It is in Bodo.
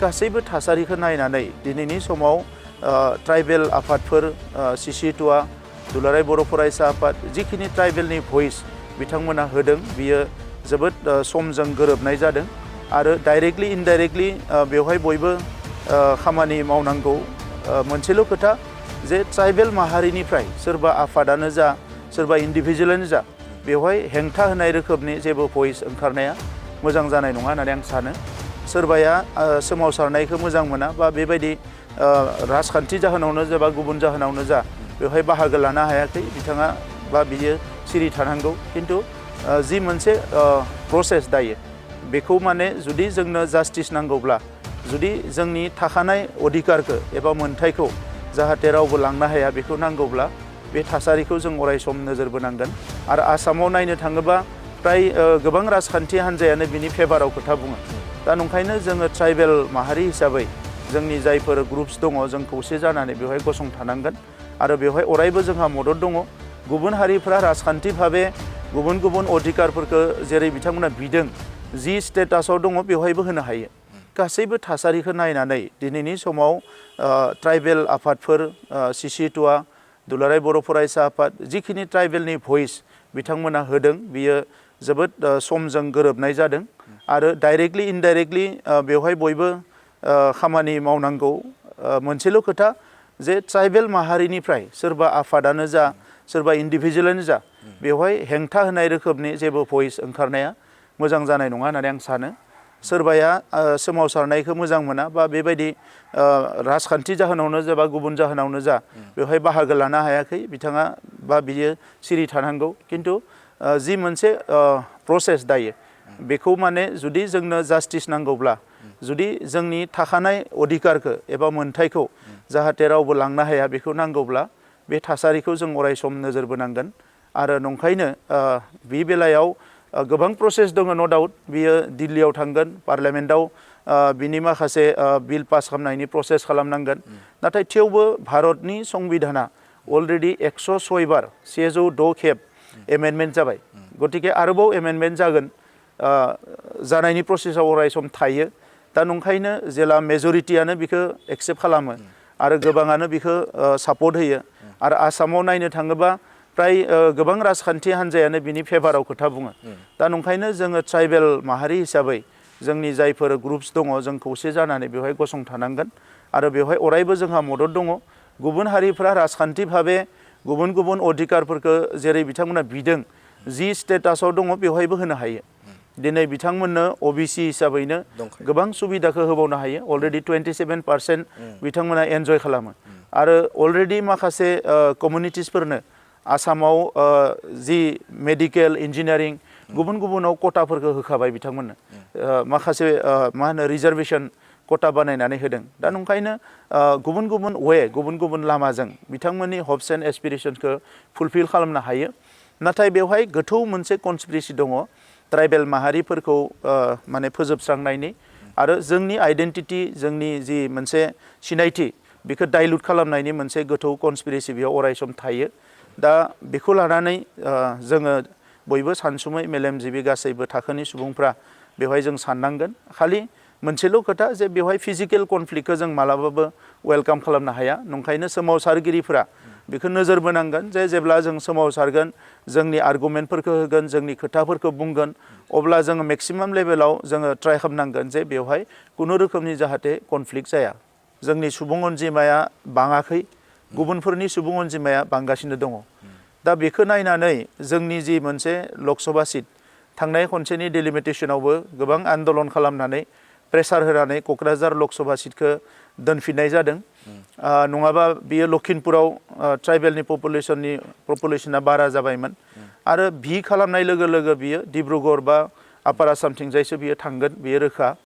गासैबो थासारिखौ नायनानै दिनैनि समाव ट्राइबेल आफादफोर CCTOA दुलाराय बर' फरायसा आफाद जिखिनि ट्राइबेलनि भइस बिथांमोना होदों बियो जोबोद समजों गोरोबनाय जादों आरो डाइरेक्टलि इनडाइरेक्टलि बेवहाय बयबो खामानि मावनांगौ मोनसेल' खोथा जे ट्राइबेल माहारिनिफ्राय सोरबा आफादानो जा सोरबा इन्डिभिजुवेलानो जा बेवहाय हेंथा होनाय रोखोमनि जेबो भइस ओंखारनाया मोजां जानाय नङा होननानै आं सानो सोरबाया सोमावसारनायखौ मोजां मोना बा बेबायदि राजखान्थि जाहोनावनो जा बा गुबुन जाहोनावनो जा बेवहाय बाहागो लानो हायाखै बिथाङा बा बियो सिरि थानांगौ खिन्थु जि मोनसे प्रसेस दायो बेखौ माने जुदि जोंनो जास्टिस नांगौब्ला जुदि जोंनि थाखानाय अधिकारखौ एबा मोनथायखौ जाहाथे रावबो लांनो हाया बेखौ नांगौब्ला बे थासारिखौ जों अरायसम नोजोर बोनांगोन आरो आसामाव नायनो थाङोबा प्राय गोबां राजखान्थि हान्जायानो बिनि फेभाराव खोथा बुङो दा नंखायनो जोङो ट्राइबेल माहारि हिसाबै जोंनि जायफोर ग्रुप्स दङ जों खौसे जानानै बेवहाय गसंथानांगोन आरो बेवहाय अरायबो जोंहा मदद दङ गुबुन हारिफ्रा राजखान्थि भाबे गुबुन गुबुन अधिकारफोरखौ जेरै बिथांमोना बिदों जि स्टेटासाव दङ बेवहायबो होनो हायो गासैबो थासारिखौ नायनानै दिनैनि समाव ट्राइबेल आफादफोर CCTOA दुलाराय बर' फरायसा आफाद जिखिनि ट्राइबेलनि भइस बिथांमोना होदों बियो जोबोद समजों गोरोबनाय जादों आरो डाइरेक्टलि इनडाइरेक्टलि बेवहाय बयबो खामानि मावनांगौ मोनसेल' खोथा जे ट्राइबेल माहारिनिफ्राय सोरबा आफादानो जा सोरबा इन्डिभिजुवेलानो जा बेवहाय हेंथा होनाय रोखोमनि जेबो भइस ओंखारनाया मोजां जानाय नङा होननानै आं सानो सोरबाया सोमावसारनायखौ मोजां मोना बा बेबायदि राजखान्थि जाहोनावनो जा बा गुबुन जाहोनावनो जा बेवहाय बाहागो लानो हायाखै बिथाङा बा बियो सिरि थानांगौ खिन्थु जि मोनसे प्रसेस दायो बेखौ माने जुदि जोंनो जास्टिस नांगौब्ला जुदि जोंनि थाखानाय अधिकारखौ एबा मोनथायखौ जाहाथे रावबो लांनो हाया बेखौ नांगौब्ला बे थासारिखौ जों अरायसम नोजोर बोनांगोन आरो नंखायनो बे बेलायाव गोबां प्रसेस दङ नो डाउट बियो दिल्लीयाव थांगोन पार्लियामेन्टआव बिनि माखासे बिल पास खालामनायनि प्रसेस खालामनांगोन नाथाय थेवबो भारतनि संबिधाना अलरेडि 106 बार 106 खेब एमेन्डमेन्ट जाबाय गतिके आरोबाव एमेन्डमेन्ट जागोन जानायनि प्रसेसआव अरायसम थायो दा नंखायनो जेला मेजरिटियानो बिखौ एक्सेप्ट खालामो आरो गोबाङानो बिखौ सापर्ट होयो आरो आसामाव नायनो थाङोबा प्राय गोबां राजखान्थि हान्जायानो बिनि फेभाराव खोथा बुङो दा नंखायनो जोङो ट्राइबेल माहारि हिसाबै जोंनि जायफोर ग्रुप्स दङ जों खौसे जानानै बेवहाय गसंथानांगोन आरो बेवहाय अरायबो जोंहा मदद दङ गुबुन हारिफ्रा राजखान्थि भाबे गुबुन गुबुन अधिकारफोरखौ जेरै बिथांमोना बिदों जि स्टेटासाव दङ बेवहायबो होनो हायो दिनै बिथांमोननो OBC हिसाबैनो गोबां सुबिदाखौ होबावनो हायो अलरेडि 27% बिथांमोना एन्जय खालामो आरो अलरेडि माखासे कमिउनिटिसफोरनो आसामाव जि मेडिकेल इन्जिनियारिं गुबुन गुबुनाव कटाफोरखौ होखाबाय बिथांमोननो माखासे मा होनो रिजार्भेसन कटा बानायनानै होदों दा नंखायनो गुबुन गुबुन गुबुन गुबुन लामाजों बिथांमोननि हप्स एन्ड एसपिरेशनखौ फुलफिल खालामनो हायो नाथाय बेवहाय गोथौ मोनसे कनस्पिरेसि दङ ट्राइबेल माहारिफोरखौ माने फोजोबस्रांनायनि आरो जोंनि आइडेन्टिटि जोंनि जि मोनसे सिनायथि बेखौ डाइल्युट खालामनायनि मोनसे गोथौ कनस्पिरेसि बेयाव अरायसम थायो दा बेखौ लानानै जोङो बयबो सानसुमै मेलेमजिबि गासैबो थाखोनि सुबुंफ्रा बेवहाय जों साननांगोन खालि मोनसेल' खोथा जे बेवहाय फिजिकेल कनफ्लिक्टखौ जों मालाबाबो वेलकाम खालामनो हाया नंखायनो सोमावसारगिरिफ्रा बेखौ नोजोर बोनांगोन जे जेब्ला जों सोमावसारगोन जोंनि आर्गुमेन्टफोरखौ होगोन जोंनि खोथाफोरखौ बुंगोन अब्ला जोङो मेक्सिमाम लेभेलाव जोङो ट्राइ खालामनांगोन जे बेवहाय खुनु रोखोमनि जाहाथे कनफ्लिक्ट जाया जोंनि सुबुं अनजिमाया बाङाखै गुबुनफोरनि सुबुं अनजिमाया बांगासिनो दङ दा बेखौ नायनानै जोंनि जि मोनसे लकसभा सिट थांनाय खनसेनि डेलिमिटेसनावबो गोबां आन्दलन खालामनानै प्रेसार होनानै क'क्राझार लकसभा सिटखौ दोनफिननाय जादों नङाबा बियो लखिमपुराव ट्राइबेलनि पपुलेसना बारा जाबायमोन आरो भि खालामनाय लोगो लोगो बियो डिब्रुगड़ बा आपार आसामथिंजायसो बियो थांगोन बियो रोखा